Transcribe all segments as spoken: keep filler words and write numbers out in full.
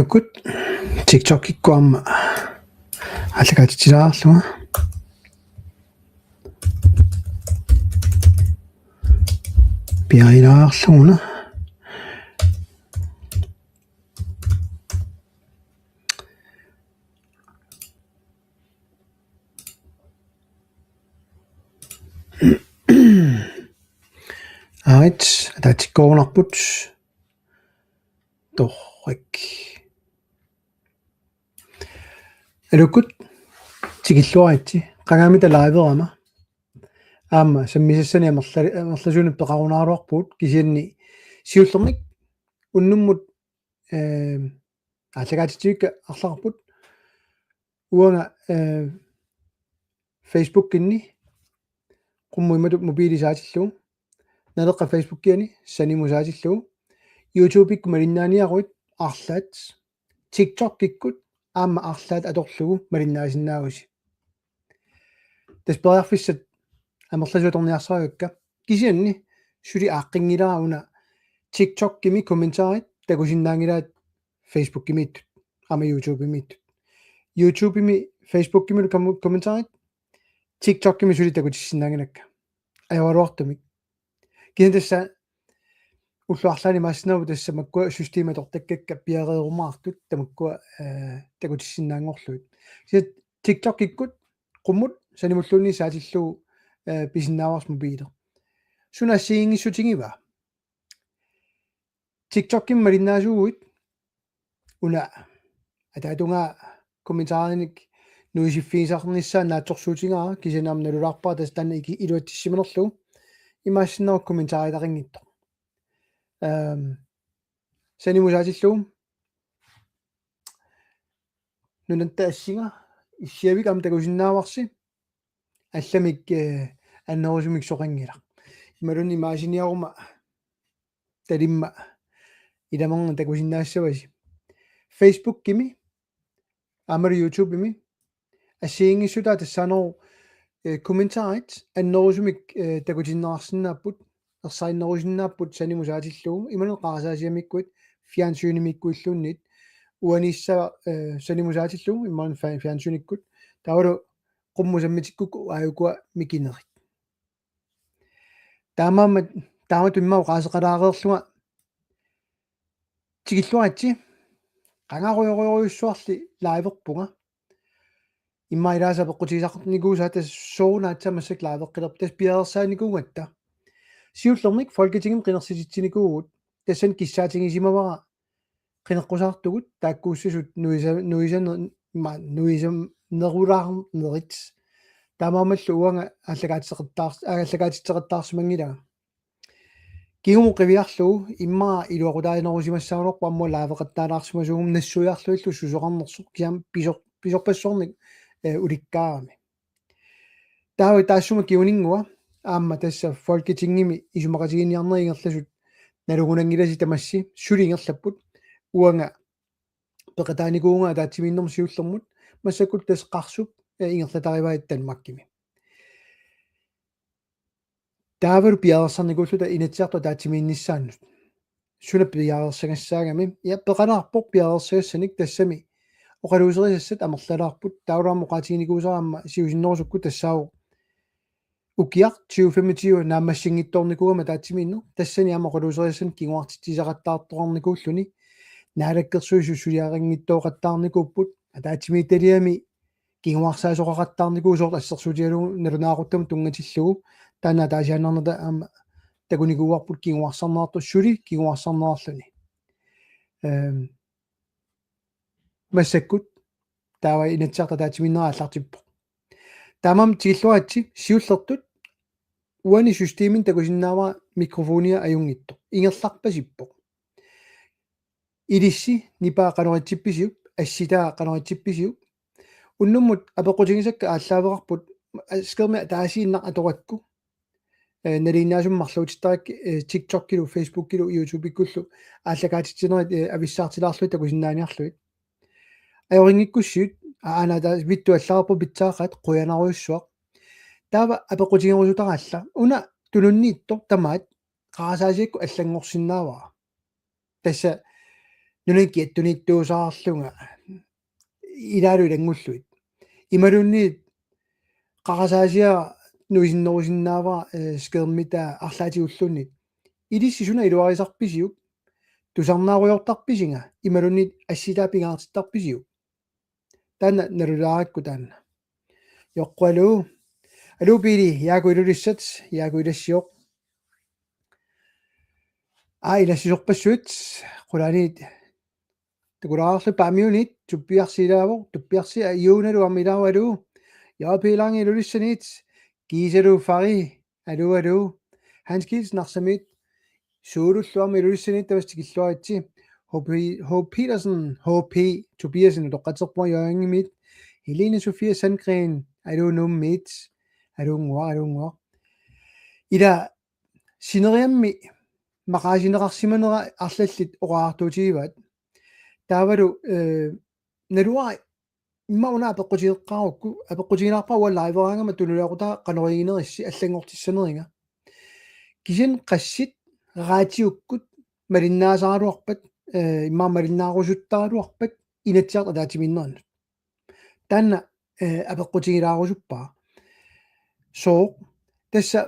Ukut TikTokikkut aamma aallakaatitsilaarlunga. Piarilaarluguna. Aat, ataatsikkoorunarput. Torrak. Aluukkut, tikilluaritsi, qangaamita liverama. Aamma sammisassani amerla-, amerlasuunik peqarunaaraluarpugut, kisianni siullermik unnummut, eh, aallakaatitsivikka arlaqarput. Uanga, eh, Facebookinni qummut imatut mobili saatillugu. Naleqqap Facebookiani sanimut saatillugu. YouTubekkut malinnaaniaruit arlaat. TikTokikkut aamma arlaat atorlugu malinnaasinnaavusi. Tassa periarfissat amerlasuut atorniarsarivakka. Kisianni suli aaqqinngilara una TikTokimi kommentarit takusinnaanngilaat Facebookimiittut aamma YouTubemiittut. YouTubemi Facebookimilu kom-, kommentarit TikTokimi suli takutissinnaanngilakka. Ajoraluartumik. Kisianni tassa ullut arlaanni imaassinnaavoq tassa makkua systemi atortakkakka piareerumaartut tamakkua, eh, takutissinnaanngorlugit. Kisianni TikTokikkut qummut sanimulluunniit saatillugu, eh, pisinnaavarsi mobili. Suna assigiinngissutigiva? TikTokimi malinnaasuuguit una ataatungaa kommentarinik nuisiffigisarnissaa naatsorsuutigaara, kisianni aamma nalulaarpara tassa taanna iki-, iluatsissimanerlugu imaassinnaavoq kommentaritaqanngitsoq. Ehm, sanimut saatillugu nunatta assinga issiavik aamma takusinnaavarsi allamik, eh, annerusumik soqanngilaq. Imaluunniit imaasiniaruma talimma ilamanna takusinnaassavasi. Facebookimi aammalu YouTubemi assigiinngissutaa tassaaneruvoq, eh, kommentarit annerusumik, eh, takutinneqarsinnaapput, ersarinnerusinnaapput sanimut saatillugu, imaluunniit qarasaasiamikkuit, fjernsynimiikkuilluunniit, uaniissavara, eh, sanimut saatillugu, imaluunniit fa-, fjernsynikkut, taavalu qummut sammitikkukku aajukua mikinerit. Taamaammat, taamatut immaqa oqaaseqalaareerlunga tikilluaritsi, qangarujorujorujussuarli liverpunga. Immaqa ilaasa apeqqutigisaqarnikuusaat tassa soorunami aatsaat massakkut liveqqilerput tassa piareersaanikuugatta. Siullermik Folketingimi qinersititsinikuuvugut, tassani kissaatigisimavara qineqqusaartugut taakkuussisut nuisa-, nuisa-, ma-, nuisanerulaarnerit. Taamaammallu uanga aallakaatitseqattaar-, aallakaatitseqattaarsimanngilanga. Kingumut qiviarlugu immaqa iluaqutaanerusimassagaluarpoq aamma liveqattaalaarsimasuuguma nassuiarlugillu susoqarnersoq kisianni pisor-, pisorpassuarnik, eh, ulikkaarami. Taava taassuma kinguninngua aamma tassa Folketingimi isumaqatigiinniarnerit ingerlasut nalugunanngilasi tamassi suli ingerlapput uanga peqataanikuuvunga ataatsimiinnermut siullermut massakkut tassa Qarsuk, eh, ingerlatarivai Danmarkimi. Taavalu piareersarnikuulluta Inatsisartut ataatsimiinnissaannut. Suna piareersagassaagami? Ja, peqalaarpoq piareersagassanik tassami oqaluuserisassat amerlalaarput. Taavalu aamma oqaatiginikuusara aamma siusinnerusukkut tassaavoq ukiaq tyve femogtyve naammassinngitsoornikuugami ataatsimiinneq. Tassani aamma oqaluuserisassanik kinguartitsisaqattaartoqarnikuulluni. Naalakkersuisut suliarinngitsooqattaarnikuupput. Ataatsimiititaliami kinguarsaasoqaqattaarnikuusoq assersuutigalugu nalunaaquttamut tunngatillugu taanna ataasiaannarnata aamma takunikuuarput kinguarsarneqartoq suli kinguarsarneqarluni. Ehm, massakkut taava Inatsisartut ataatsimiinnerat aallartippoq. Taamaammat tikilluaritsi siullertut uani systemini takusinnaavara mikrofonia ajunngitsoq. Ingerlarpasippoq. Ilissi nipaa qanoq itsippisiuk, assitaa qanoq itsippisiuk. Unnummut apeqqutigisakka aallaaveqarput, skærmi ataasiinnaq atorakku. Eh, nalinginnaasumik marluutittarakku, eh, TikTokilu, Facebookilu, YouTubekkullu aallakaatitsinerit, eh, avissaartilaarlugit takusinnaaniarlugit. Ajorinngikkukku, aana taava vittu allaarpu pitsaaqaat qujanarujussuaq. Taava apeqqutigerusutaraalla. Una tununniittoq tamaat qarasaasiakkut allanngorsinnaavara. Tassa nunanit kiattuniittuusaarlunga ilaalu ilanngullugit. Imaluunniit qarasaasiaq nuisinnerusinnaavara, eh, skærmitaa arlaatigulluunniit. Ilissi suna iluarisarpisiuk? Tusarnaarujoortarpisinga imaluunniit assitaa pingaartittarpisiuk? Taanna nalulaarakku taanna. Joqqu, aluu. Aluu Piili, Jaaku Ilulissat, Jaaku Ilassiooq. Aa, ilassisorpassuit, qulaaniit. Takulaarlu Paamiunit, Tuppiarsi ilaavoq, Tuppiarsi, aa, Juunalu aamma ilaavoq, aluu. Jaa, Piilaangi Ilulissaniit, Kiisalu Fari, aluu, aluu. Hans Kielsen Narsamiit, Suulullu aamma Ilulissaniit tamassi tikilluaritsi. H P, H P Petersen, H P Tobiassen utoqqatserpunga Hjørringimiit. Helene Sofie Sandgreen, aluu Nuummiit. Aluunnguaq, aluunnguaq. Ila sineriammi maqaasineqarsimanera arlallit oqariartuutigivaat. Taavalu, eh, naluara immaqa una apeqqutigeqqaarukku, apeqqutigilaarpara uanga liveraangama tunuliaqutaa qanoriginerissi allanngortissaneriga. Kisianni qassit raatiukkut malinnaasaraluarpat, eh, immaqa malinnaarusuttaraluarpat Inatsisartut ataatsimiinnerannut. Taanna, eh, apeqqutigilaarusuppara. Sooq, tassa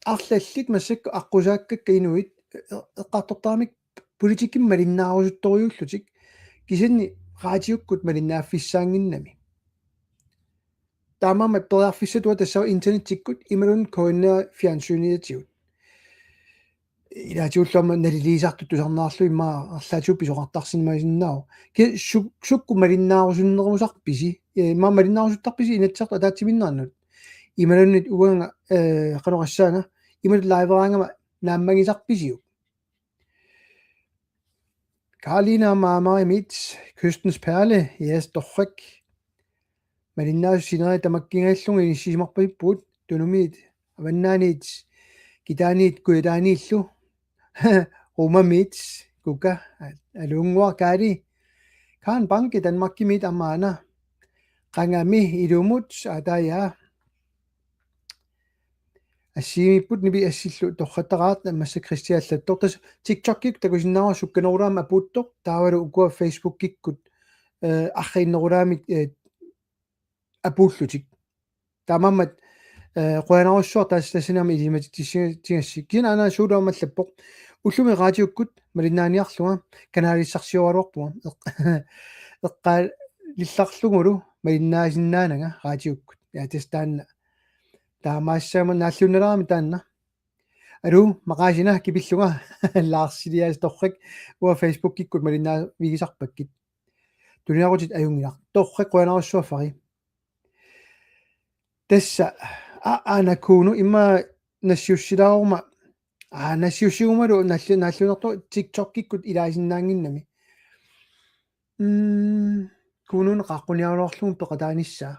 arlallit massakkut aqqusaakkakka inuit, eh, eqqartortaramik politikkimik malinnaarusuttorujuullutik, kisianni raatiukkut malinnaaffissaannginnami. Taamaammat periarfissat uanga tassa internettikkut imaluunniit K N R fjernsyniatigut. Ilaatigullu aamma naliliisartut tusarnaarlugit immaqa arlaatigut pisoqartarsimasinnaavoq. Kisianni su-, sukkut malinnaarusunnerusarpisi? Eh, immaqa malinnaarusuttarpisi Inatsisartut ataatsimiinnerannut? Imaluunniit uanga, eh, qanoq oqassaanga, imatut liveraangama naammagisarpisiuk? Karlina Maamarimit, Kystens Perle, yes, torrak. Malinnaasut sineriak tamakkiingajalugu inissisimarpasippugut, Tunumiit, Avannaaniit, Kitaaniit, Kujataaniillu, Rumamiit, Kuka, aluunnguaq Kaali, Karen Banke Danmarkimiit aamma aana, qangami ilumut, aataajaa. Assigiimmippoq nipi assillu torrattaqaat, massa Kristiallattoq. Tassa TikTokikkut takusinnaavara sukkanerulaamik apuuttoq, taavalu ukua Facebookikkut, eh, arriinnerulaamik, eh, apuullutik. Taamaammat, eh, qujanarsuaq taas-, tassani aamma ilimatitsi-, tigassi. Kisianni aana Suulu aamma allappoq: Ullumi raatiukkut malinnaaniarlunga kanalissarsioraluarpunga. Eq-, eqqaalillarlugulu malinnaasinnaananga raatiukkut. Ja, tassa taanna. Taamaassagama naalliunnalerami taanna. Aluu, maqaasina kipillunga. Lars Elias torrak, uanga Facebookikkut malinnaavigisarpakkit. Tuniaqutit ajunngilaq. Torrak, qujanarsuaq Fari. Tassa, a-, aana Kuno immaqa nassiussilaaruma. Aa, nassiussigumalu nalli-, naalliunnartoq TikTokikkut ilaasinnaannginnami. Mm, Kunuuna qaaqquniaraluarlugu peqataanissaa.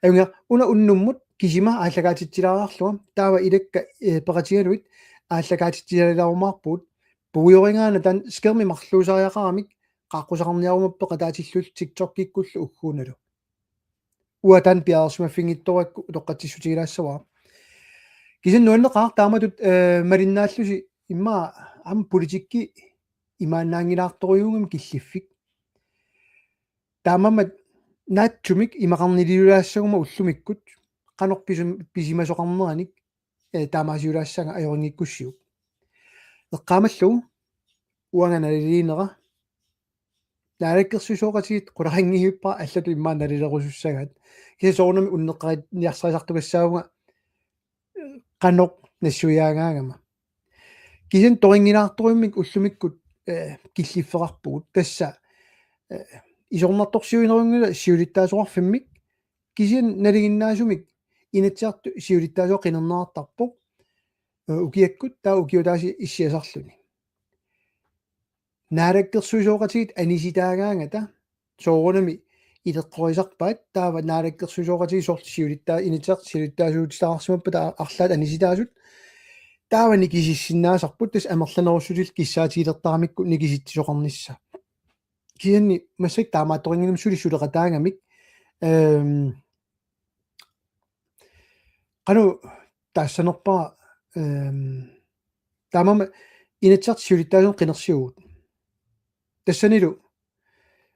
Ajunngilaq, una unnummut kisima aallakaatitsilaariarlunga, taava ilakka, eh, peqatigalugit aallakaatitsilaarumaarpugut, puigorigaanni taanna skærmi marluusariaqaramik qaaqqusaqarniaruma peqataatillugu TikTokikkullu ugguunalu. Uanga taanna piareersimaffinngitsorakku utoqqatsissutigilaassavara. Kisianni nuanneqaaq taamatut, eh, malinnaallusi immaqa aamma politikki imaannaanngilaartorujuugami killiffik. Taamaammat naatsumik imaqarniliulaassaguma ullumikkut qanoq pisum-, pisimasoqarneranik, eh, taamaasiulaassaanga ajorinngikkukku. Eqqaamallugu uanga naliliinera. Naalakkersuisooqatigiit qularinngivippara allatut immaqa nalilerusussagaat. Kisianni soorunami unneqqariniarsarisartugassaavunga qanoq nassuiaagaangama. Kisianni torinngilaartorujummik ullumikkut, eh, killiffeqarpugut. Tassa, eh, isornartorsiuinerunngilaq siulittaasoqarfimmik. Kisianni nalinginnaasumik Inatsisartut siulittaasuat qinerneqartarpoq, eh, ukiakkut taava ukiut ataaseq issiasarluni. Naalakkersuisooqatigiit anisitaagaangata soorunami ileqqorisarpaat, taava naalakkersuisooqatigiit soorlu siulittaa-, Inatsisartut siulittaasuutitaqarsimappata arlaat anisitaasut, taava nikisissinnaasarput, tassa amerlanerussutillu kissaatigilertaramikku nikisitsisoqarnissaa. Kisianni massakkut taamaattorinnginnami suli suleqataagamik, ehm, qanoq taassanerpara, ehm, taamaammat Inatsisartut siulittaasuat qinersivugut. Tassanilu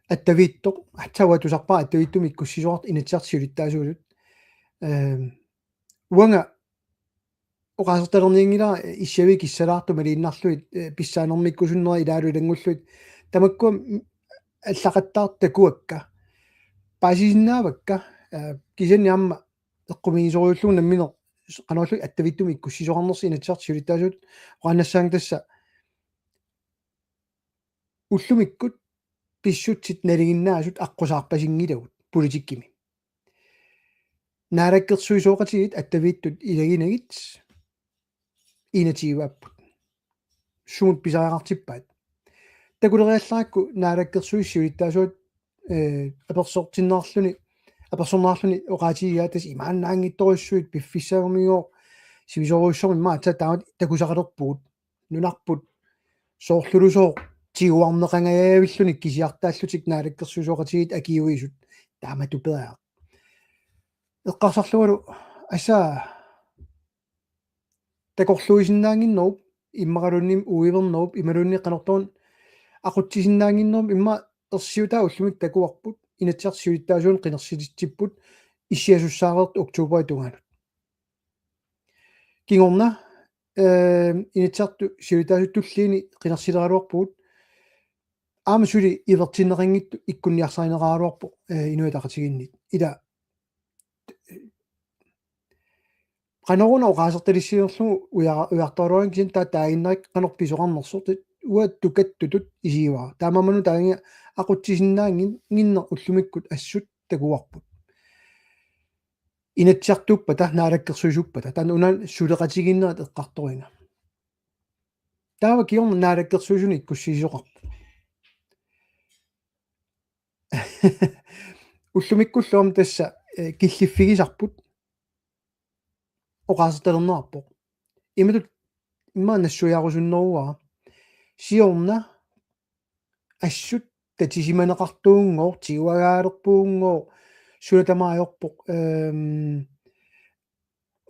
attaviittoq, aatsaat tusarpara attaviittumik ikkussisoqartoq Inatsisartut siulittaasuusut. Ehm, uanga oqaasertalernianngilara, eh, issiavik kissalaartut maliinnarlugit, eh, pissaanermikkusunnerit ilaalu ilanngullugit. Tamakkua m-, allaqattaartut takuakka. Paasisinnaavakka, eh, kisianni aamma eqqumiisorujullunga nammineq s-, qanorlu attaviittumik ikkussisoqarnersoq Inatsisartut siulittaasuusut oqaannassaanga tassa ullumikkut pissutsit nalinginnaasut aqqusaarpasinngilagut politikkimi. Naalakkersuisooqatigiit attaviittut ilaginagit enogtyveapput. Sumut pisariaqartippaat. Takuleriallarakku Naalakkersuisut siulittaasuat, eh, apersortinniarluni, apersorniarluni oqaatigigaat tassa imaannaanngitsorujussuit piffissaagumiigooq sivisoorujussuarmik aatsaat taamatut takusaqalerpugut. Nunarput soorlulusooq tiguarneqangajavilluni kisiartaallutik naalakkersuisooqatigiit akiuisut taamatut pereaq. Eqqarsarluarlu assa takorluuisinnaannginnerup immaqaluunniit uivernerup imaluunniit qanortoq aqutsisinnaannginnerup immaqa ersiutaa ullumikkut takuarput Inatsisartut siulittaasuanut qinersitsipput issiasussaareertut oktoberip tungaanut. Kingorna, eh, Inatsisartut siulittaasuata tulliani qinersileraluarpugut. Aamma suli ivertinneqanngitsoq ikkunniarsarineqaraluarpoq, eh, Inuit Ataqatigiinniit. Ila qanoruna oqaasertalissiinerlugu uja-, ujartoraluarlunga kisianni taava taaginnarigakku qanoq pisoqarnersoq, uanga tukattutut isigivara. Taamaammat taanna aqutsisinnaannginneq ullumikkut assut takuarput. Inatsisartuuppata, naalakkersuisuuppata, taanna una suleqatigiinnerat eqqartoriga. Taava kingorna naalakkersuisunut ikkussiisoqarpoq. Ullumikkullu aamma tassa, eh, killiffigisarput oqaasertalerneqarpoq. Imatut immaqa nassuiarusunneruara. Siorna assut tatisimaneqartuunngooq, tiguagaalerpuunngooq, suna tamaat ajorpoq, ehm,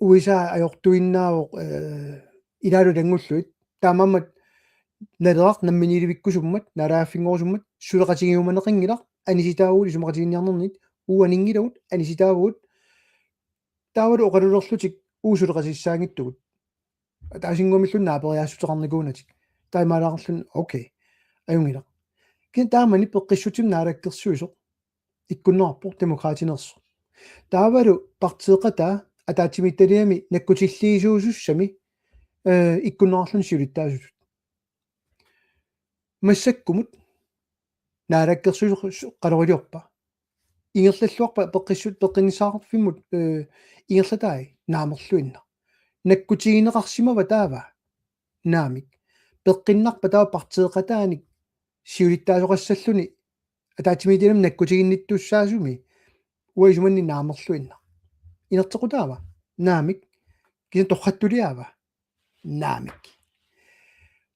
U S A ajortuinnaavoq, eh, ilaalu ilanngullugit. Taamaammat Naleraq namminiilivikkusummat, naalagaaffinngorusummat, suleqatigiumaneqanngilaq, anisitaavugut isumaqatigiinniarnernit, uagut aninngilagut, anisitaavugut, taavalu oqalulerlutik uagut suleqatissaanngitsugut. Ataasinnguamilluunniit naaperiaassuteqarnikuunatik. Taamaalaarluni, okay. Ajunngilaq. Kisianni taamani peqqissutsimik naalakkersuisoq ikkunneqarpoq Demokraatineersoq. Taavalu partiiqataa ataatsimiititaliami nakkutilliisuusussami, eh, ikkunneqarluni siulittaasutut. Massakkumut naalakkersuisoq qaloriliorpa. Ingerlalluarpa peqqissut peqqinnissaqarfimmut, eh, ingerlatai naamerluinnaq. Nakkutigineqarsimava taava? Naamik. Peqqinnarpa taava partiiqataanik siulittaasoqassalluni ataatsimiititaliami nakkutiginnittussaasumi uanga isumanni naamerluinnaq. Inerteqqutaava? Naamik. Kisianni torrattuliaava? Naamik.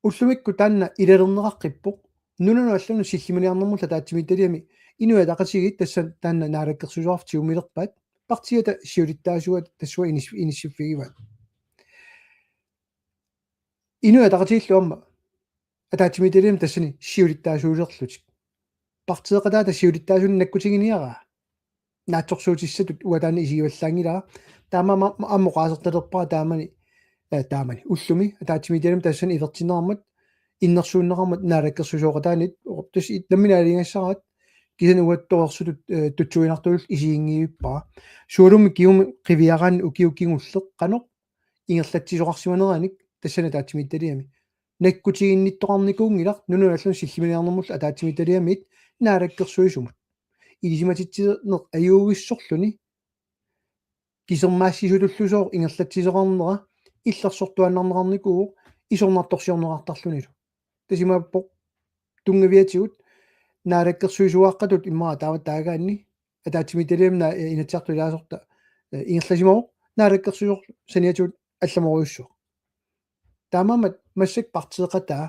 Ullumikkut taanna ilalerneqaqqippoq. Nunanut allanut sillimaniarnermullu ataatsimiititaliami Inuit Ataqatigiit tassa taanna naalakkersuisoqarfik tigummilerpaat. Partiiata siulittaasuata tassunga inis-, inissiffigivaat. Inuit Ataqatigiillu aamma ataatsimiititaliami tassani siulittaasuulerlutik. Partiiqataata siulittaasunik nakkutiginiaraa naatsorsuutissatut uanga taanna isigivallaanngilara. Taamaammat aamma oqaasertalerpara taamani, eh, taamani ullumi ataatsimiititaliami tassani ivertinneqarmat, innersuunneqarmat naalakkersuisooqataanerit, tassa it-, nammineq aalajangigassaraat, kisianni uattoorsutut, eh, tutsuiginartutullu isiginngivippara. Sualummik kingumut qiviaraanni ukioq kingulleq qanoq ingerlatsisoqarsimaneranik tassani ataatsimiititaliami. Nakkutiginnittoqarnikuunngilaq nunanut allanut sillimaniarnermullu ataatsimiititaliamiit naalakkersuisumut. Ilisimatitsineq ajuugissorluni kisermaassisutullusooq ingerlatsisoqarnera illersortuaannarneqarnikuuvoq isornartorsiorneqartarlunilu. Tassa imaappoq tunngaviatigut naalakkersuisooqatut immaqa taava taagaanni ataatsimiititaliami naa-, eh, Inatsisartut ilaasortat, eh, ingerlasimavoq naalakkersuisoq saniatigut allamorujussuaq. Taamaammat massakkut partiiqataa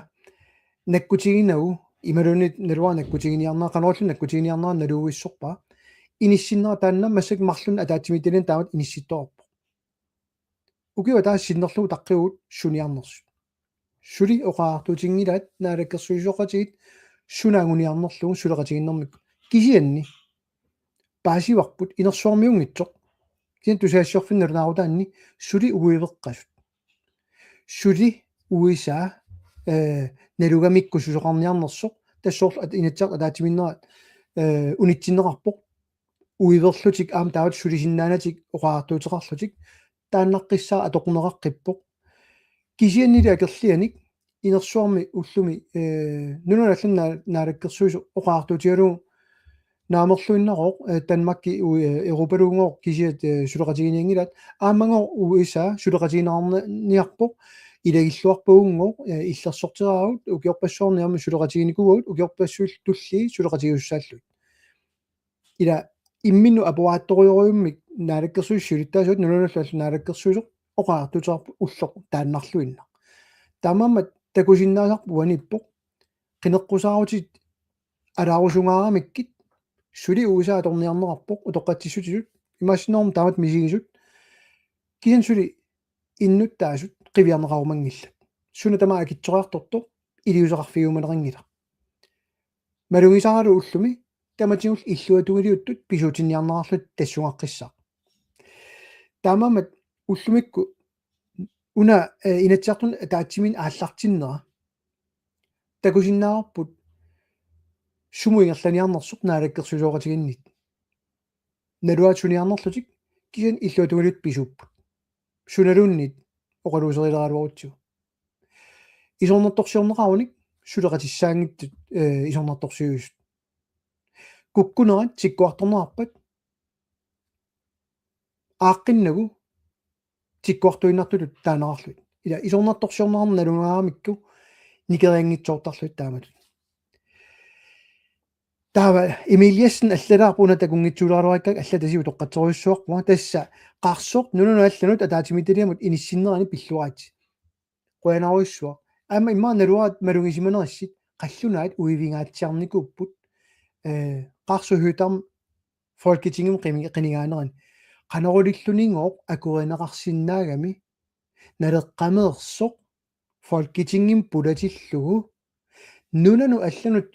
nakkutiginagu imaluunniit naluara nakkutiginiarnera, qanorlu nakkutiginiarnera naluuissorpara. Inissinnera taanna massakkut marlunnik ataatsimiititaliani taamatut inissittoqarpoq. Ukioq ataaseq sinnerlugu utaqqivugut suniarnersut. Suli oqariartuutinngilaat naalakkersuisooqatigiit suna anguniarnerlugu suleqatigiinnermik. Kisianni paasivarput inersuarmiunngitsoq. Kisianni tusagassiorfinnut nalunaarutaanni suli uiveqqasut. Suli U S A, eh, nalugamikku susoqarniarnersoq, tassalu at-, Inatsisartut ataatsimiinnerat, eh, unitsinneqarpoq. Uiverlutik aamma taamatut sulisinnaanatik oqariartuuteqarlutik taannaqqissaaq atoqquneqaqqippoq. Kisiannili akerlianik inersuarmi ullumi, eh, nunanut allanut naa-, naalakkersuisoq oqariartuutigalugu naamerluinnarooq, eh, Danmarki u-, eh, Europaluunngooq kisiat, eh, suleqatiginianngilaat, aammagooq U S A suleqatigineqarniarpoq, ilagilluarpagunngooq, eh, illersorteraarput, ukiorpassuarni aamma suleqatiginikuuagut, ukiorpassuit tullii suleqatigisussaallugit. Ila imminnut apuaattorujorujummik naalakkersuisut siulittaasuat nunanut allanut naalakkersuisoq oqariartuuteqarpoq ulloq taannarluinnaq. Taamaammat takusinnaasarput uaniippoq, qineqqusaarutit alaarusungaaramikkit, suli U S A atorniarneqarpoq, utoqqatsissutitut, imaassinnaavoq taamatut misigisut, kisianni suli innuttaasut qiviarneqarumanngillat. Suna tamaat akitsoqartortoq iliuuseqarfigiumaneqanngilaq. Malugisaralu ullumi tamatigullu illuatungiliuttut pisuutinniarnerarlutik tassungaqqissaaq. Taamaammat ullumikkut una, eh, Inatsisartuni ataatsimiinneq aallartinnera takusinnaavarput sumut ingerlaniarnersoq naalakkersuisooqatigiinniit. Naluara suniarnerlutik kisianni illuatungiliuttut pisuupput. Sunaluunniit oqaluuserileruarutsigu. Isornartorsiorneqarunik suleqatissaanngitsut, eh, isornartorsiuisut. Kukkunerat tikkuartorneqarpat aaqqinnagu tikkuartuinnartutut taaneqarlugit. Ila isornartorsiorneqarneq nalungaaramikku nikerianngitsoortarlugit taamatut. Taava Emil Jessen allalaarpoq una takunngitsoorluarakkit allatut utoqqatserujussuarpunga, tassa Qarsoq nunanut allanut ataatsimiititaliamut inissinnerani pilluaritsi. Qujanarujussuaq. Aamma immaqa naluara malugisimanerissi qallunaat uivingaatsiarnikuupput, eh, Qarsoq Høegh-Dam Folketingimi qimi-, qinigaanerani. Qanorulillunigooq akuerineqarsinnaagami Naleqqameersoq Folketingimi pulatillugu nunanut allanut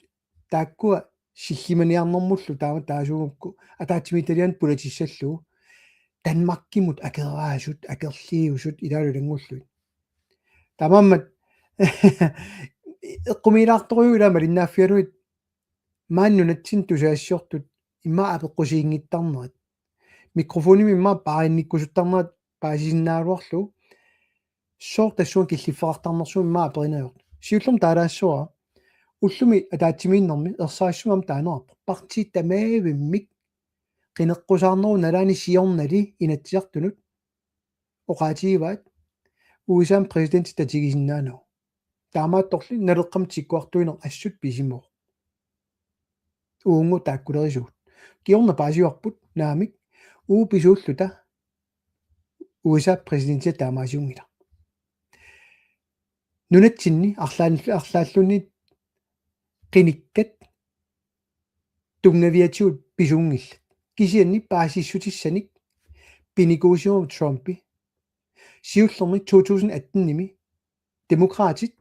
taakkua sillimaniarnermullu taama taasugukku ataatsimiititaliani pulatissallugu Danmarkimut akeraasut, akerliusut ilaalu ilanngullugit. Taamaammat eqqumiilaartorujuuvoq ila malinnaaffigalugit maani nunatsinni tusagassiortut immaqa apeqqusiinngittarnerat. Mikrofonimik immaqa paarinnikkusuttarnerat paasisinnaagaluarlugu. Sooq tassunga killiffeqartarnersoq immaqa aperineq ajortoq. Siullermik taalaassavara. Ullumi ataatsimiinnermi ersarissumik aamma taaneqarpoq. Partiit tamaavimmik qineqqusaarnerup nalaani siornali Inatsisartunut oqaatigivaat U S A-mi præsidenti tatigisinnaanagu. Taamaattorli Naleqqami tikkuartuineq assut pisimavoq. Uunga taakkulerisugut. Kingorna paasivarput naamik, uagut pisuulluta U S A-p præsidentiat taamaasiunngilaq. Nunatsinni arlaan-, arlaalluunniit qinikkat tunngaviatigut pisuunngillat. Kisianni paasissutissanik pinikuusimavoq Trumpi. Siullermik to tusind atten-imi Demokraatit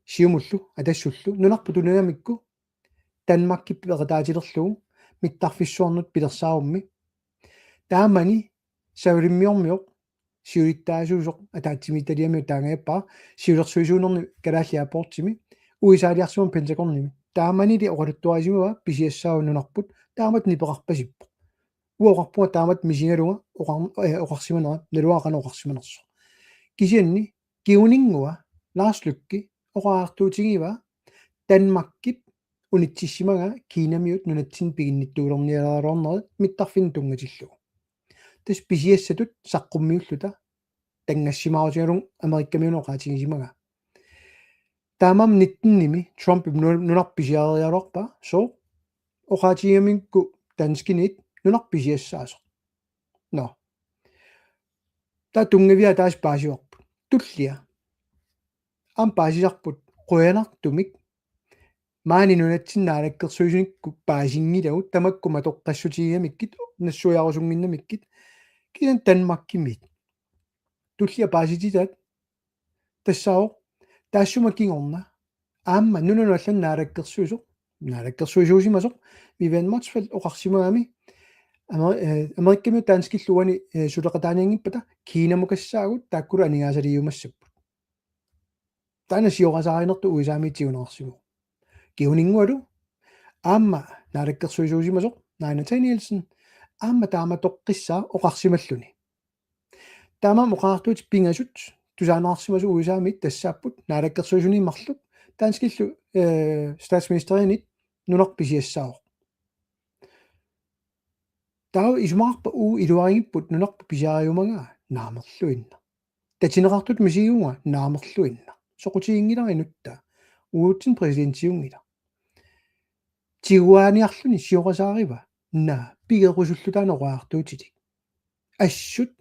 Siumullu Atassullu nunarput tunigamikku Danmarkip peqataatilerlugu mittarfissuarnut pilersaarummi. Taamani savalimmiormioq siulittaasuusoq ataatsimiititaliami taangajappara siulersuisuunerni Kalaallit Airportsimi U S A-liarsimammat Pentagonimi. Taamanili oqaluttuarisimavaa pisiassaavoq nunarput taamatut nipeqarpasippoq. Uanga oqarpunga taamatut misigalunga oqar-, eh, oqarsimanera, naluara qanoq oqarsimanersoq. Kisianni kinguninngua Lars Løkke oqariartuutigivaa Danmarkip unitsissimagaa Kinamiut nunatsinni piginnittuulerniaraluarnerit mittarfinnut tunngatillugu. Tassa pisiassatut saqqummiulluta tanngassimaarutigalugu Amerikkamiunut oqaatigisimagaa. Taamaammat nitten-imi Trumpip nu-, nunarput pisiareriaraluarpaa, sooq? Oqaatigigamikku danskiniit nunarput pisiassaasoq. Nå. Taava tunngaviat ataaseq paasivarput. Tullia. Aamma paasisarput qujanartumik maani nunatsinni naalakkersuisunikkut paasinngilagut tamakku matoqqassutigigamikkit nassuiarusunnginnamikkit kisianni Danmarkimiit. Tullia paasititaat tassaavoq taassuma kingorna aamma nunanut allanut naalakkersuisoq naalakkersuisuusimasoq Vivian Motzfeldt oqarsimagami Amer- eh, Amerikamiut danskillu uani eh, suleqataanianngippata Kinamukassaagut taakkulu aningaasaliiumassapput. Taanna siorasaarinertut U S A-miit tiguneqarsimavoq. Kinguninngualu aamma naalakkersuisuusimasoq Naaja Nathanielsen aamma taamatoqqissaaq oqarsimalluni. Taamaammat oqaatigalugu pingasut tusaaneqarsimasut U S A-miit tassaapput naalakkersuisuni marluk danskillu eh, statsministerinit nunarput pisiassaavoq. Taava isumaqarpa uagut iluarinngipput nunarput pisiariumagaa? Naamerluinnaq. Tatineqartutut misigivunga? Naamerluinnaq. Soqutiginngilara inuttaa. Uagutsinnut præsidentiunngilaq. Tiguaaniarluni siorasaariva? Naa, pigerusulluta oqaatigalugu. Assut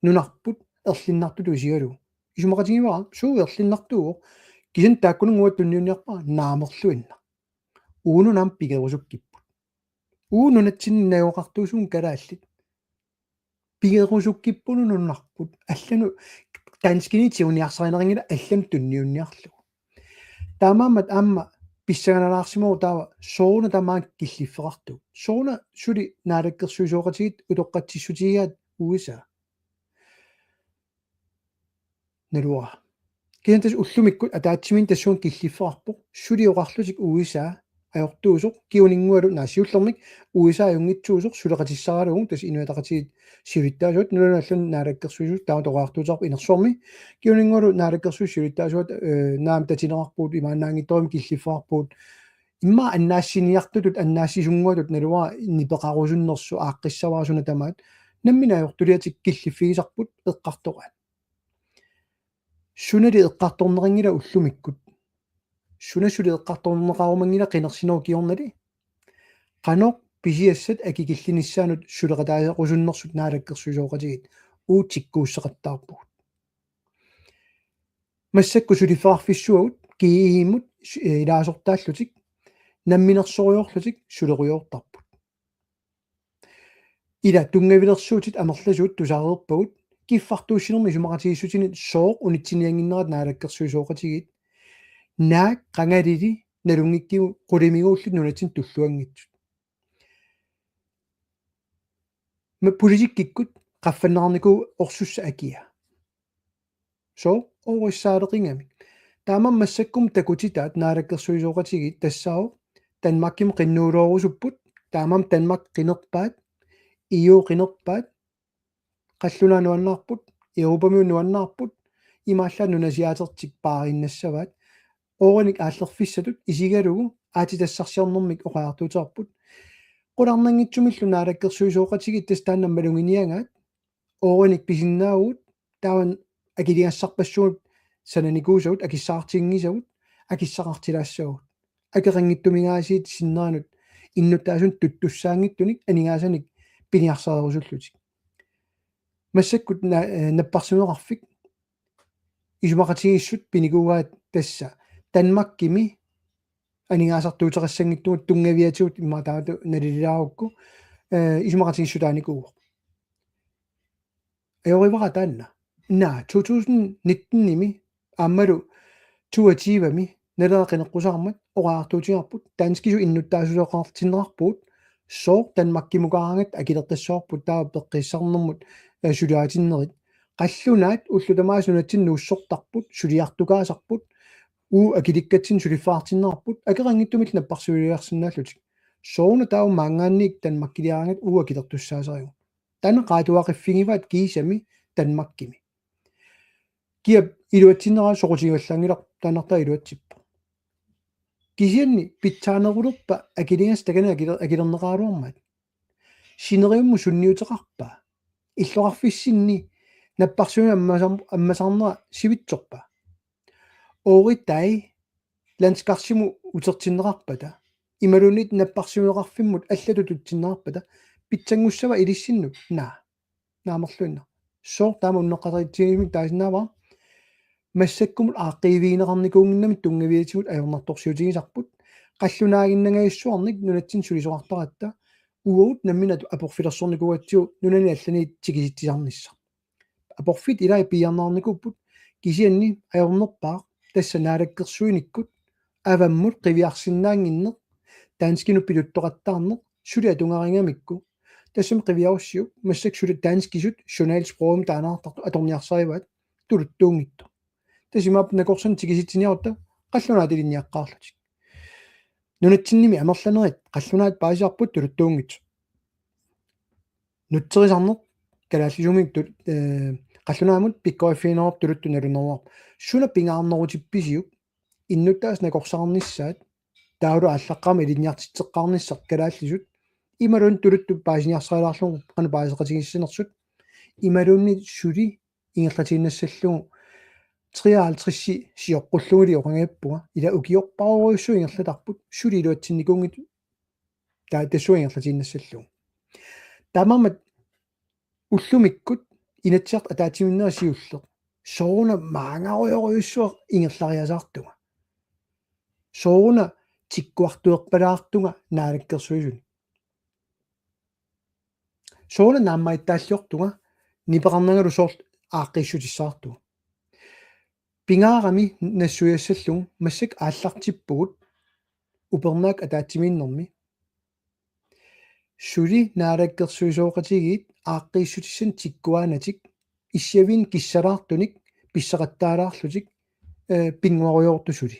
nunarput erlinnartutut isigalugu. Isumaqatigivara suut erlinnartuuvoq. Kisianni taakkununnga uanga tunniunniarpara? Naamerluinnaq. Uagut nunamut pigerusukkipput. Uagut nunatsinni najugaqartuusugut kalaallit. Pigerusukkipput nunarput. Allanut danskini tiguniarsarinerinngilaq allanut tunniunniarlugu. Taamaammat aamma pissanganalaarsimavoq taava sooruna tamaanga killiffeqartugut. Sooruna suli naalakkersuisooqatigiit utoqqatsissutigigaat U S A. Naluara. Kisianni tassa ullumikkut ataatsimiinneq tassunga killiffeqarpoq. Suli oqarlutik U S A ajortuusoq, kinguninngualu, naa, siullermik U S A ajunngitsuusoq suleqatissaralugu, tassa Inuit Ataqatigiit siulittaasuat, nunanut allanut naalakkersuisut, taama oqaatigalugu inersuarmi. Kinguninngualu naalakkersuisut siulittaasuat eh, naamik tatineqarpugut, imaannaanngitsorujummik killiffeqarpugut. Immaqa annaassiniartutut, annaassisunnguatut naluara nipeqarusunnersoq, aaqqissavara suna tamaat. Nammineq ajortuliatik killiffigisarput eqqartoraat. Sunali eqqartorneqanngilaq ullumikkut? Suna suli eqqartorneqarumanngilaq qinersinerup kingornali? Qanoq pisiassat akikillinissaannut suleqataarusunnersut naalakkersuisooqatigiit uagut tikkuusseqattaarpugut. Massakkut suliffeqarfissuagut G E-mut su- eh, ilaasortaallutik namminersorujoorlutik sulerujoortarput. Ila tunngavilersuutit amerlasuut tusareerpagut kiffartuussinermi isumaqatigiissutinit sooq unitsiniannginnerat naalakkersuisooqatigiit. Naak qangalili nalunngikkigut qulimiguullit nunatsinni tulluanngitsut. Aamma politikkikkut qaffanneqarnikuuvoq orsussap akia. Sooq orissaaleqigami? Taamaammat massakkut takutitaat naalakkersuisooqatigiit tassaavoq Danmarkimut qinnuuloorusupput, taamaammat Danmark qinerpaat, E U qinerpaat, qallunaat nuannaarput, Europamiut nuannaarput, imaallaat nunasiaatertik paariinnassavaat, oorinik aallerfissatut isigalugu aatsitassarsiornermik oqaatigalugu. Qularnanngitsumillu naalakkersuisooqatigiit tassa taanna maluginiagaat, oorinik pisinnaavugut, taava akiligassarpassuit sananikuusagut, akissaqartinngisagut, akissaqartilaassavagut. Akeqanngitsuminngaasiit sinneranut innuttaasunut tuttussaanngitsunik aningaasanik piniarsarerusullutik. Massakkut na- eh, napparsimmaveqarfik isumaqatigiissut pinikuugaat tassa Danmarkimi aningaasartuuteqassanngitsugut tunngaviatigut immaqa taamatut nalililaarukku, eh, isumaqatigiissutaanikuuvoq. Ajorivara taanna? Naa, to tusind nitten-imi aammalu toogtyve-mi Naleraq qineqqusaarmat oqaatigalugu danskisut innuttaasuuteqartinneqarpugut, sooq Danmarkimukaaraangat akilertassavarput, taava peqqissarnermut, eh, suliaritinnerit. Qallunaat ullut tamaasa nunatsinni nuussortarput, suliartukaasarput, uagut akilikkatsinnik suliffeqartinneqarput, akeqanngitsumillu napparsiuliarsinnaallutik. Sooruna taava maanngaanniit Danmarkiliaraangat uagut akilertussaasarigut? Taanna qaatuaqiffigivaat kiisami Danmarkimi. Kiap iluatsinnera soqutigivallaanngilaq, taannartaa iluatsippoq. Kisianni pitsaanerulerpa akiligassat takanna akiler- akilerneqaraluarmaat? Sineriummut sunniuteqarpa? Illoqarfissinni napparsimmavimmi ammasar- ammasarnera sivitsorpa? Ooritai landskarsimut utertinneqarpata, imaluunniit napparsimmaveqarfimmut allatut tutsinneqarpata, pitsanngussava ilissinnut? Naa. Naamerluinnaq. Sooq taama unneqqaritsigisumik taasinnaavara? Massakkumut aaqqiivigineqarnikuunnginnamik tunngaviatigut ajornartorsiutigisarput, qallunaaginnangajassuarnik nunatsinni sulisoqartaratta, uagut nammineq aporfilersornikuugatsigu nunani allaniit tikisitsisarnissaq. Aporfit ilaat piiarneqarnikuupput, kisianni ajornerpaaq tassa naalakkersuinikkut avammut qiviarsinnaannginneq danskinut piluttoqattaarneq suli atugarigamikku. Tassami qiviarussiuk massakkut suli danskisut journalsprogimik taannaartartut atorniarsarivaat tuluttuunngitsoq. Tassa imaappoq nakorsat tikisitsiniarutta qallunaat ilinniaqqaarlutik. Nunatsinnimi amerlanerit qallunaat paasisarput tuluttuunngitsoq. Nutserisarneq kalaallisuumik tu-, eh, qallunaamut pikkoriffiginerup tuluttut naluneruarput. Suna pingaarnerutippisiuk innuttaasut nakorsaqarnissaat taavalu aallaqqaammut ilinniartitseqqaarnissaq kalaallisut imaluunniit tuluttut paasiniarsarilaarlugu qanoq paaseqatigiissanersut imaluunniit suli ingerlatiinnassallugu treoghalvtreds sioqqullugulu oqanngippunga ila ukiorparujussuit ingerlatarput suli iluatsinnikuunngitsut taava tassunga ingerlatiinnassallugu. Taamaammat ullumikkut Inatsisartut ataatsimiinnerat siulleq sooruna maanngarujorujussuaq ingerlariasaartunga. Sooruna tikkuartuerpalaartunga naalakkersuisuni. Sooruna naammagittaalliortunga nipeqarnangalu soorlu aaqqiissutissaartunga. Pingaarami nassuiassallugu massakkut aallartippugut upernaaq ataatsimiinnermi. Suli naalakkersuisooqatigiit aaqqiissutissanik tikkuaanatik issiaviinnik kissalaartunik pissaqattaalaarlutik, eh, pinnguarujoortut suli.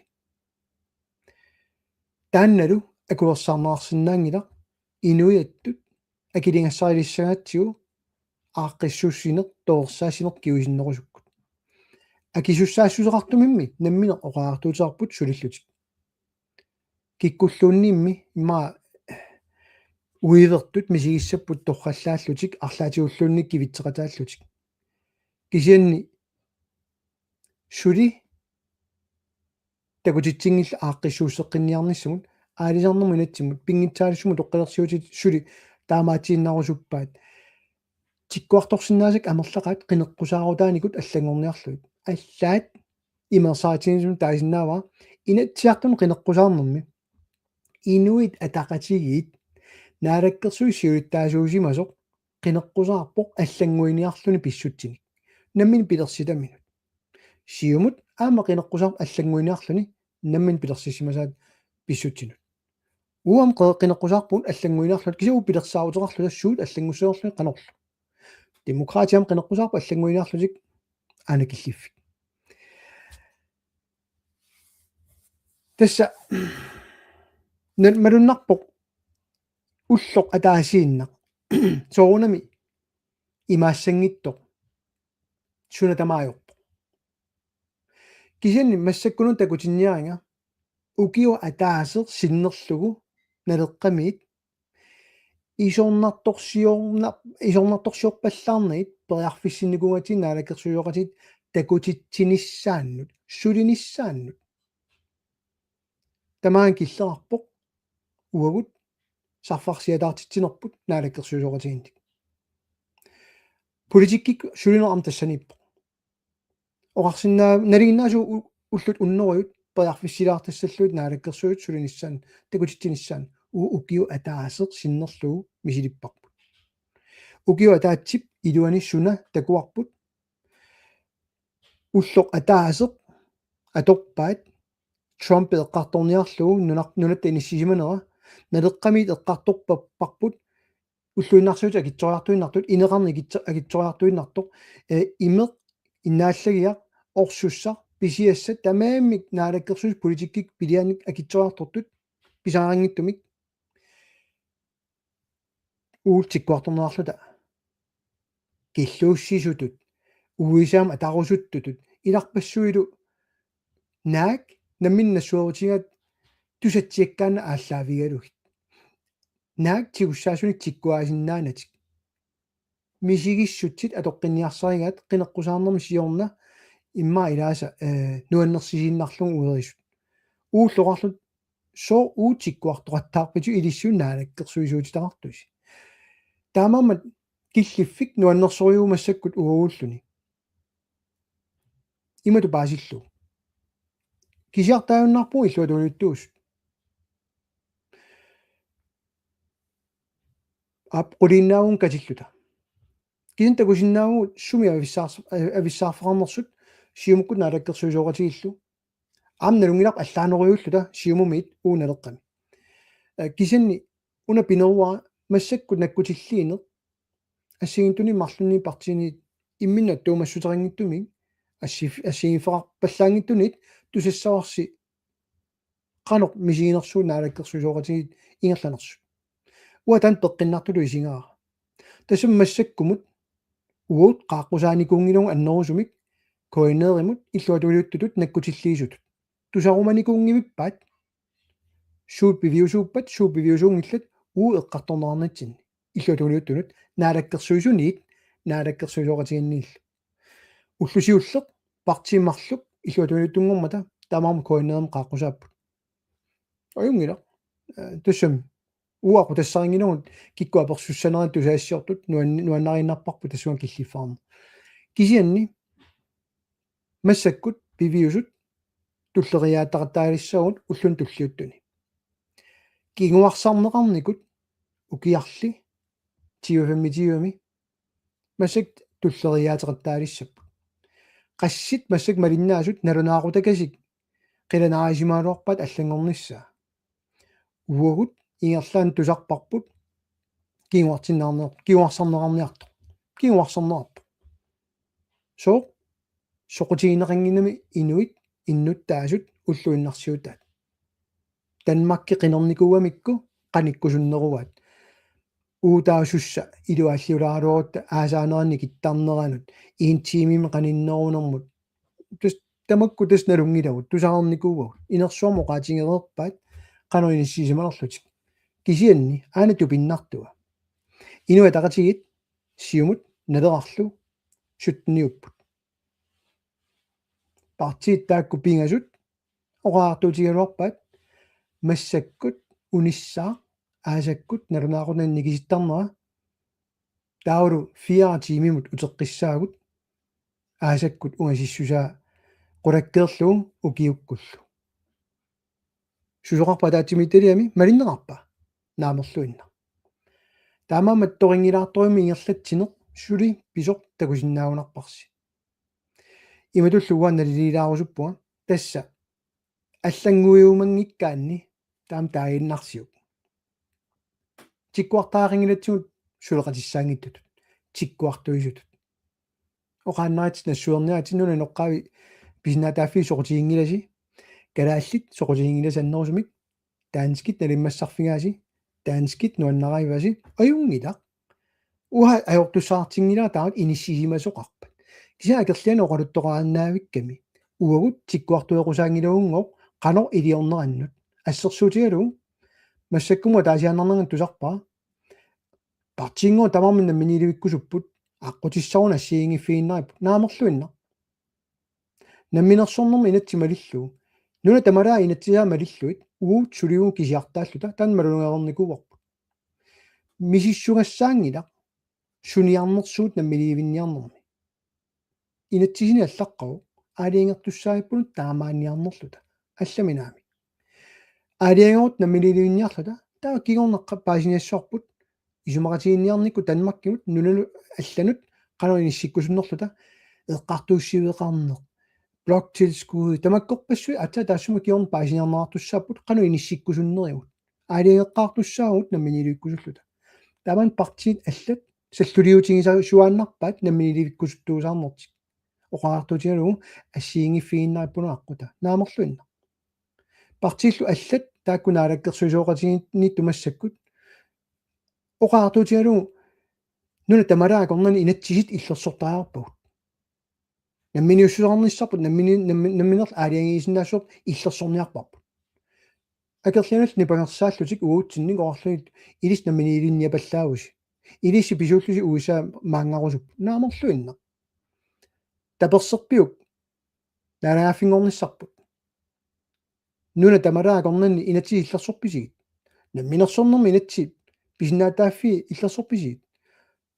Taannalu akuersaarneqarsinnaanngilaq inuiattut akiligassarilissagatsigu aaqqissuussineq torersaassineq kingusinnerusukkut. Akisussaassuseqartumimmi nammineq oqariartuuteqarput sulillutik. Kikkulluunniimmi immaqa uivertut misigissapput torrallaallutik arlaatigulluunniit kivitseqataallutik. Kisianni suli takutitsinngillat aaqqissuusseqqinniarnissamut aalisarnermut inatsimmut pinngitsaaliissummut utoqqalinersiutit suli taamaatiinnarusuppaat. Tikkuartorsinnaasakka amerlaqaat qineqqusaarutaanikut allanngorniarlugit. Allaat imersaatigisimasumik taasinnaavara Inatsisartuni qineqqusaarnermi Inuit Ataqatigiit naalakkersuisut siulittaasuusimasoq qineqqusaarpoq allannguiniarluni pissutsinik. Nammineq pilersitaminut. Siumut aamma qineqqusaarpoq allannguiniarluni nammineq pilersissimasaat pissutsinut. Uagut qe-, qineqqusaarpugut allannguiniarluta kisianni uagut pilersaaruteqarluta suut allanngussanerlugit qanorlu. Demokraatit aamma qineqqusaarput allannguiniarlutik aana killiffik. Tassa na-, malunnarpoq ulloq ataasiinnaq. Soorunami imaassanngitsoq suna tamarmi ajorpoq. Kisianni massakkununa takutinniariga ukioq ataaseq sinnerlugu Naleqqamiit isornartorsiorna-, isornartorsiorpallaarnagit periarfissinnikuugatsigu naalakkersuisooqatigiit takutitsinissaannut, sulinissaannut. Tamaanga killeqarpoq uagut sarfarsiataartitsinerput naalakkersuisooqatigiinnik. Politikkikkut sulineq aamma tassaniippoq. Oqarsinnaa-, nalinginnaasut u-, ullut unnerujut periarfissilaartassallugit naalakkersuisut sulinissaannut, takutitsinissaannut, u-, ukioq ataaseq sinnerlugu misilipparput. Ukioq ataatsip iluani suna takuarput. Ulloq ataaseq atorpaat Trump eqqartorniarlugu nunar-, nunatta inissisimanera, Naleqqamiit eqqartorpapparput ulluinnarsiutit akitsoriartuinnartut, ineqarneq akitso-, akitsoriartuinnartoq, eh, imeq, innaallagiaq, orsussaq, pisiassat, tamarmik naalakkersuisut politikkikkut pilianik akitsoriartortut pisariaqanngitsumik. Uagut tikkuartorneqarluta. Killuussisutut, U S A-mut atarusuttutut, ilarpassuilu naak nammineq nassuerutigaat tusatsiakkaanni aallaavigalugit. Naak tigussaasunik tikkuaasinnaanatik. Misigissutsit atoqqinniarsarigaat qineqqusaarnermi siorna immaqa ilaasa, eh, nuannersisiinnarlugu uerisut. Uulloqarlut sooq uagut tikkuartoqattaarpisiuk ilissinnut naalakkersuisuutitaqartusi. Taamaammat killiffik nuannersorujuuvoq massakkut uaguulluni. Imatut paasillugu. Kisiartaajunnaarpugut illuatungiliuttuusut. Aap, quliinnaavugut katilluta. Kisianni takusinnaavugut sumi avissaars-, avissaarfeqarnersut Siumukkut naalakkersuisooqatigiillu. Aamma nalunngilarput allaanerujulluta Siumumiit uagut Naleqqami. Kisianni una pineruara massakkut nakkutilliineq assigiinngitsunik marlunnik partiinit imminnut attuumassuteqanngitsumik assi-, assigiiffeqarpallaanngitsunit tusassavarsi qanoq misiginersugut naalakkersuisooqatigiit ingerlanersut. Uanga taanna peqqinnartutut isigaara. Tassami massakkumut uagut qaaqqusaanikuunngilagut annerusumik KNR-imut illuatungiliuttutut nakkutilliisutut. Tusarumanikuunngivippaat suut piviusuuppat, suut piviusuunngillat uagut eqqartorneqarnitsinni. Illuatungiliuttunut naalakkersuisuniit naalakkersuisooqatigiinniillu. Ulloq siulleq partiit marluk illuatungiliuttunngormata taamaammat KNR-imut qaaqqusaapput. Ajunngilaq. Tassami uagut tassarinngilagut kikkut apersussanerat tusagassiortut nuan-, nuannariinnarparput tassunga killiffeqarneq. Kisianni massakkut piviusut tulleriiaataqattaalissaagut ulluni tulliuttuni. Kinguarsarneqarnikut ukiarli tyve femogtyve-mi massakkut tulleriiaateqattaalissapput. Qassit massakkut malinnaasut nalunaaqutakasik qilanaarisimagaluarpaat allanngornissaa. Uagut ingerlaannaq tusarparput kinguartinneqarniar-, kinguarsarneqarniartoq. Kinguarsarneqarpoq. Sooq? Soqutigineqannginnami inuit innuttaasut ulluinnarsiutaat. Danmarki qinernikuugamikku qanikkusunneruaat. Uutaasussa iluaalliulaaraluarutta aasaanerani kittarneranut en timemi qaninnerunermut. Tassa tamakku tassa nalunngilagut, tusarnikuuagut. Inersuarmi oqaatigereerpaat qanoq inissisimanerlutik. Kisianni aana tupinnartua. Inuit Ataqatigiit Siumut Nalerarlu sytteniupput. Partiit taakku pingasut oqariartuutigigaluarpaat massakkut unissaaq aasakkut nalunaaqutani nikisittarnera taavalu fire timimut uteqqissaagut aasakkut ungasissusaa qulakkeerlugu ukiukkullu. Susoqarpa ataatsimiititaliami, malinneqarpa? Naamerluinnaq. Taamaammat torinngilaartorujussuarmik ingerlatsineq suli pisoq takusinnaagunarparsi. Imatullu uanga naliliilaarusuppunga tassa allannguiumanngikkaanni taama taaginnarsiuk. Tikkuartariaqanngilatsigut suleqatissaanngitsutut. Tikkuartuisutut. Oqaannarlutit nassuerniaritsi nunap inoqqaavi pisinnaatitaaffii soqutiginngilasi. Kalaallit soqutiginngilasi annerusumik. Danskit nalimmassarfigaasi. Danskit nuannaraavasi. Ajunngilaq. Uanga ajortussaatinngilara taava inissisimasoqarpat. Kisianni akerlianik oqaluttoqaannaavikkami. Uagut tikkuartueqqusaanngilagut qanoq iliornerannut. Assersuutigalugu massakkumut ataasiaannarnanga tusarpara. Partiinngooq tamarmik namminiilivikkusupput, aqqutissaruna assigiinngiffigiinnaripput, naamerluinnaq. Namminersornermi inatsit malillugu. Nunat tamalaat inatsisaat malillugit, uagut suligut kisiartaalluta, taanna malugereernikuuarput. Misissugassaanngilaq, suniarnersugut namminiilivinniarnermi. Inatsisini allaqqavoq, aalajangertussaavippunut taamaanniarnerluta, allaminaami. Aalajangerutta namminiilivinniarluta, taava kingorna qa-, paasiniassavarput, isumaqatiginninniarnikkut Danmarkimut, nunanut allanut, qanoq inissikkusunnerluta, eqqartuussiveqarneq, bloktilskud, tamakkorpassuit, aatsaat taassuma kingorna paasiniarneqartussaapput, qanoq inissikkusunnerigut. Aalajangeqqaartussaavugut namminiilivikkusulluta. Taamaammat partiit allat salluliutigisasuaannarpaat namminiilivikkusuttuusaarnertik. Oqariartuutigalugu assigiinngiffigiinnarippunga aqqutaa. Naamerluinnaq. Partiillu allat taakku naalakkersuisooqatigiinniittut massakkut. Oqariartuutigalugu nunat tamalaat akornanni inatsisit illersortariaqarpagut. Namminiussuseqarnissarput nammini-, nammi-, nammineq aalajangiisinnaassuserput illersorniarparput. Akerlianillu nipangersaallutik uatsinnit oqarlugit ilissi namminiilinniapallaavusi. Ilissi pisuullusi U S A maanngarusupput. Naamerluinnaq. Taperserpiuk naalagaaffinngornissarput. Nunat tamalaat akornanni inatsit illersorpisigit. Namminersornermi inatsit pisinnaatitaaffii illersorpisigit.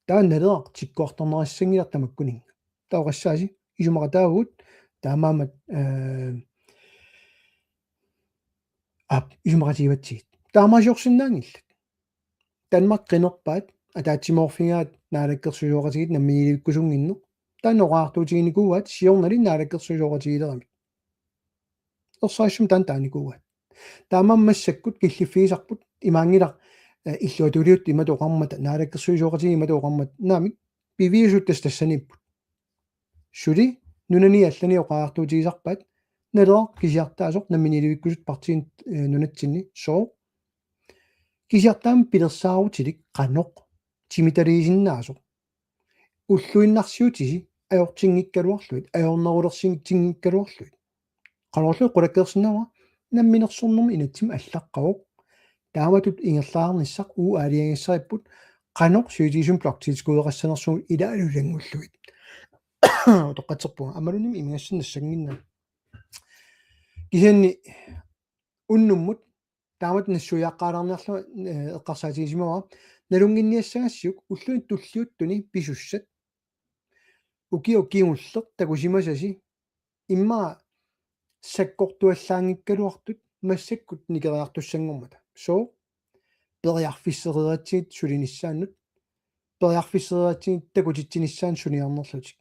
Taanna Naleraq tikkuartorneqassanngilaq tamakkuninnga. Taava oqassaasi isumaqataavugut taamaammat, eh, aap, isumaqatigivatsigit. Taamaasiorsinnaanngillat. Danmark qinerpaat ataatsimoorfigaat naalakkersuisooqatigiit namminiilivikkusunnginneq. Taanna oqariartuutiginikuuaat siornali naalakkersuisooqatigiileramik. Ersarissumik taanna taanikuuaat. Taamaammat massakkut killiffigisarput Imaanngilaq, eh, illuatungiliuttut imatut oqarmata, naalakkersuisooqatigiit imatut oqarmata, naamik, piviusut tassa tassaniipput. Suli nunani allani oqariartuutigisarpaat, Naleraq kisiartaasoq namminiilivikkusuttoq partiinit, eh, nunatsinni, sooq? Kisiartaamik pilersaarutilik qanoq timitaliisinnaasoq. Ulluinnarsiutisi ajortinngikkaluarlugit, ajornerulersinngikkaluarlugit. Qanorlu qulakkeersinnaavara, namminersornermi inatsimmi allaqqavoq. Taamatut ingerlaarnissaq uagut aalajangigassaripput, qanoq sivisutigisumik bloktilskuddeqassanersugut ilaalu ilanngullugit. Utoqqatserpunga, aammalumi imigassannik nassannginnama. Kisianni unnummut taamatut nassuiaqqaalaarniarlunga, eh, eqqarsaatigisimavara, nalunnginniassagassiuk ulluni tulliuttuni pisussat. Ukioq kingulleq takusimasasi immaqa sakkortuallaanngikkaluartut massakkut nikeriartussanngormata. Sooq? Periarfissereeratsigit sulinissaannut, periarfissereeratsigit takutitsinissaannut suniarnerlutik.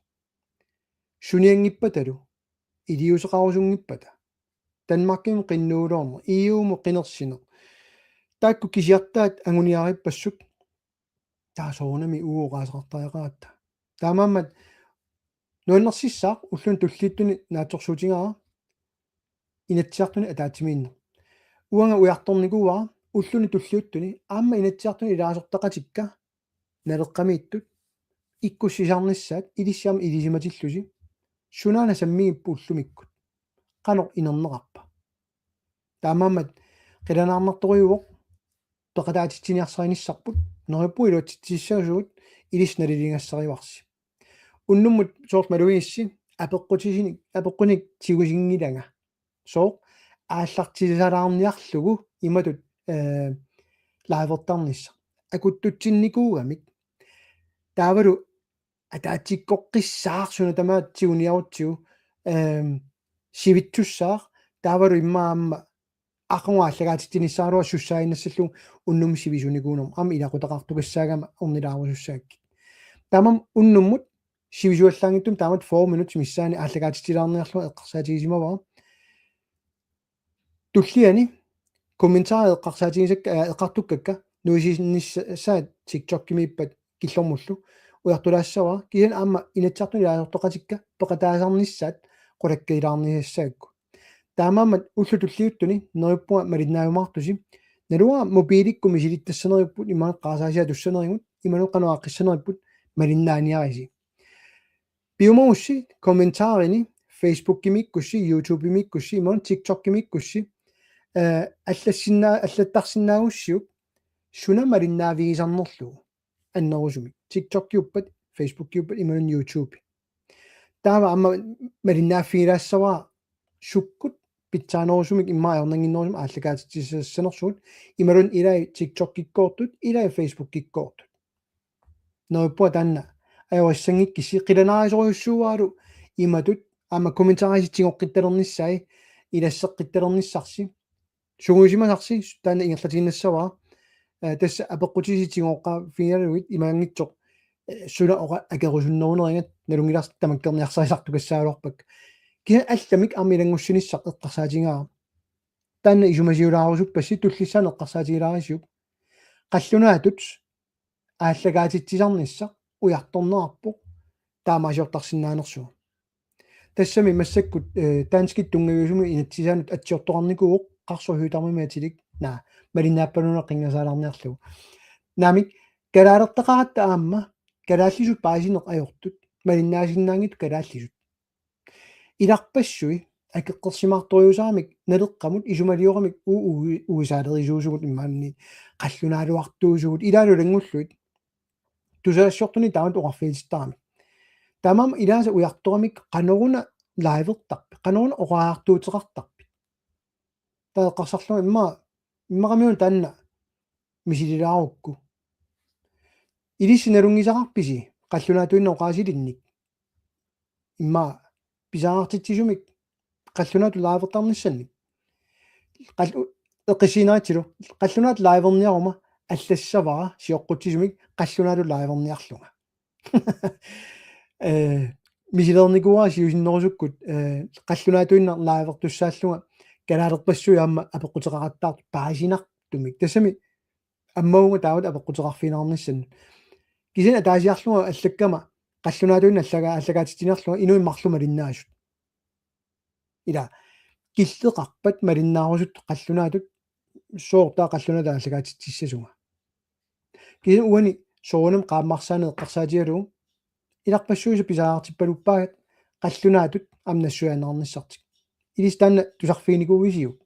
Sunianngippatalu iliuuseqarusunngippata, Danmarkimut qinnuuloorneq, E U-mut qinersineq, taakku kisiartaat anguniarippassuk, taava soorunami uagut oqaaseqartariaqaratta. Taamaammat nuannersissaaq ulluni tulliuttuni naatsorsuutigaara Inatsisartuni ataatsimiinneq. Uanga ujartornikuuara ulluni tulliuttuni aamma Inatsisartuni ilaasortaqatikka Naleqqamiittut ikkussisarnissaat, ilissi aamma ilisimatillusi, sunaana sammigipput ullumikkut, qanoq inerneqarpa. Taamaammat qilanaarnartorujuuvoq, peqataatitsiniarsarinissarput, neriuppunga iluatsitsissasugut, ilissi naliligassarivarsi. Unnummut soorlu malugissi apeqqutisinik, apeqqunik tigusinngilanga. Sooq? Aallartisalaarniarlugu imatut, eh, livertarnissaq. Akuttutsinnikuugamik. Taavalu ataatsikkoqqissaaq suna tamaat tiguniarutsigu, ehm, sivitsussaaq, taavalu immaqa aamma aqagu aallakaatitsinissaraluarpoq sussaaginnassallugu unnummut sivisunikuunermut, aamma ilaqutaqartugassaagama ornilaarusussagakkit. Taamaammat unnummut sivisuallaanngitsumik taamatut fyrre minutsit missaanni aallakaatitsilaarniarlunga eqqarsaatigisimavara. Tulliani kommentarit eqqarsaatigisakka, aa, eqqartukkakka nuisiinnassaat TikTokimiippat killormullu ujartulaassavara, kisianni aamma Inatsisartuni ilaasortaqatikka peqataasarnissaat qulakkeerlaarniassagakku. Taamaammat ullut tulliuttuni neriuppunga malinnaajumaartusi, naluara mobiilikkut misilittassaneripput, imaluunniit qarasaasiatussanerigut, imaluunniit qanoq aaqqissaneripput, malinnaaniarisi. Piumagussi kommentarini, Facebookimiikkussi, YouTubemiikkussi, imaluunniit TikTokimiikkussi, eh, allassinnaa-, allattarsinnaagussiuk suna malinnaavigisarnerlugu annerusumik. TikTokiuppat, Facebookiuppat, imaluunniit YouTube. Taava aamma malinnaaffigilaassavara sukkut pitsaanerusumik immaqa ajornannginnerusumik aallakaatitsissanersugut, imaluunniit ilai TikTokikkoortut, ilai Facebookikkoortut. Neriuppunga taanna ajorissanngikkissi, qilanaarisorujussuuaralu imatut aamma kommentarisitigoqqittalernissaat, ilasseqqittalernissarsi. Sungiusimasarsi taanna ingerlatiinnassavara. Eh, tassa apeqqutisi tigooqqaaffigigalugit imaanngitsoq, eh, suna oqa akerusunneruneriga, nalunngilarsi tamakkerniarsarisartugassaagaluarpakka. Kisianni allamik aamma ilanngussinissaq eqqarsaatigaara. Taanna isumasiulaarusuppassi, tullissaani eqqarsaatigilaarisiuk. Qallunaatut aallakaatitsisarnissaq ujartorneqarpoq taamaasiortarsinnaanersugut. Tassami massakkut, eh, danskit tunngaviusumut inatsisaanut atsiortoqarnikuuvoq, qarsoq Høegh-Dam-imik atilik, naa, malinnaappalunneq qinngasaallarniarlugu. Naamik, kalaalertaqaratta aamma kalaallisut paasineq ajortut, malinnaasinnaanngitsut kalaallisut. Ilarpassui akeqqersimaartorujussuarmik Naleqqamut isumalioramik u-, u-, uisaalerisuusugut imaanni qallunaaluartuusugut ilaalu ilanngullugit. Tusagassiortunik taamatut oqarfigitittarami. Taamaammat ilaasa ujartoramik qanoruna livertarpit, qanoruna oqariartuuteqartarpit. Taava eqqarsarlunga immaqa, immaqamiuna taanna misililaarukku. Ilissi nalunngisaqarpisi qallunaatuinnaq oqaasilinnik? Immaqa pisariaqartitsisumik qallunaatut livertarnissannik. Qal-, eqqissiineritsilu, qallunaatut liverniaruma allassavara sioqqutsisumik qallunaatut liverniarlunga. Eh, misileernikuuara siusinnerusukkut, eh, qallunaatuinnaq livertussaallunga kalaalerpassuit aamma apeqquteqaqattaartut paasinartut qiviartumik. Tassami ammavunga taamatut apeqquteqarfigineqarnissannut. Kisianni ataasiarlunga allakkama qallunaatuinnaq allaga-, allagaatitsinerlunga inuit marluk malinnaasut. Ila killeqarpat malinnaarusuttut qallunaatut, sooq taava qallunaatut allagaatitsissasunga. Kisianni uani soorunami qaammarsaaneq eqqarsaatigalugu ilarpassuisa pisariaqartippaluppaagat qallunaatut aamma nassuiaannarnissartik. Ilissi taanna tusarfiginikuuisiuk?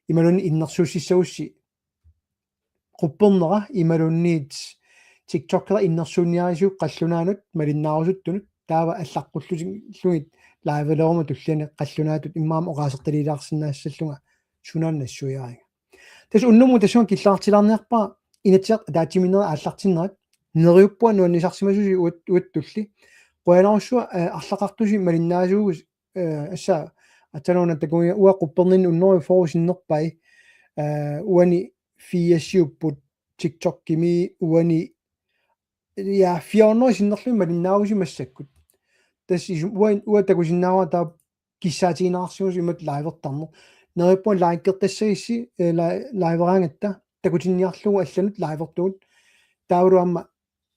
Imaluunniit innersuussissagussi quppernera imaluunniit TikTokera innersuunniarisiuk qallunaanut malinnaarusuttunut, taava allaqqullutigillugit liveleruma tulliani qallunaatut immaqa oqaasertaliilaarsinnaassallunga sunaana nassuiariga. Tassa unnummut tassunga killeqartilaarniarpara Inatsisartut ataatsimiinnerit aallartinnerat, neriuppunga nuannisarsimasusi uat-, uattulli. Qujanarsuaq, eh, arlaqartusi malinnaasuugut, eh, assa atsanuuna takuia uanga qupperninni unneruju fyrre sinnerpai, eh, uani firsiupput TikTokimi uani, ja, fire hundrede sinnerlugit malinnaavusi massakkut. Tassa isum-, uanga, uanga takusinnaavara taava kissaatigineqarsimasoq imatut livertarneq. Neriuppunga likertassagissi, eh, li-, liveraangatta takutinniarlugu allanut livertugut. Taavalu aamma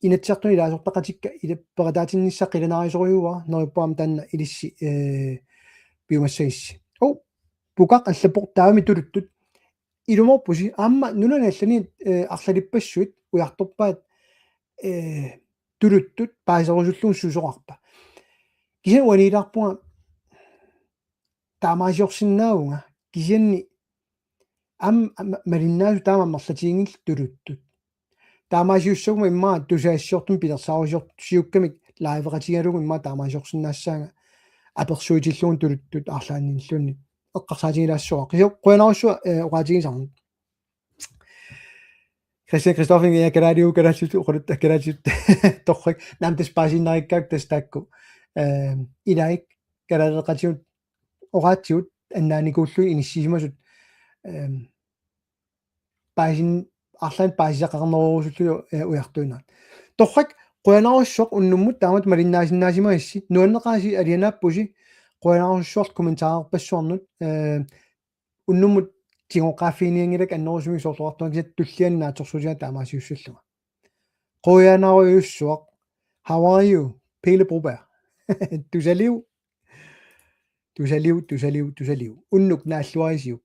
Inatsisartuni ilaasortaqatikka ila peqataatinnissaq qilanaarisorujussuuara, neriuppunga aamma taanna ilissi, eh, piumassagissi. Oh, Pukaq allappoq taavami tuluttut. Ilumoorpusi, aamma nunani allani, eh, arlalippassuit ujartorpaat, eh, tuluttut paaserusullugu susoqarpa. Kisianni uaniilaarpunga taamaasiorsinnaavunga, kisianni aamma, aamma malinnaasut taama amerlatiginngillat tuluttut. Taamaasiussaguma immaqa tusagassiortumik pilersaarusiorsiukkamik liveqatigalugu immaqa taamaasiorsinnaassaanga apersuitillugu tuluttut arlaanniilluunniit eqqarsaatigilaassuara. Kisianni qujanarsuaq, eh, oqaatigisarnut. Christian Christoffersen, ja, kalaaliu, kalaallisut, oqaluttuat kalaallisut, torrak, naamik tassa paasiinnarikkaakka tassa taakku. Ehm, ilaat, kalaaleqatigut, oqaatsigut, annaanikuullugit inissisimasut, ehm, paasin-, arlaannik paasisaqarnerusullugu, eh, ujartuinnarput. Torrak, qujanarsuaq unnummut taamatut malinnaasinnaasimagassi, nuanneqaasi alianaappusi, qujanarsuaq kommentarerpassuarnut, eh, unnummut tigoqqaaffiginianngilakka annerusumik soorlu oqartunga kisianni tulliani naatsorsuutigaara taamaasiussallunga. Qujanarujussuaq. How are you? Pele Broberg. Tusaliu. Tusaliu, tusaliu, tusaliu. Unnuk naalluarisiuk.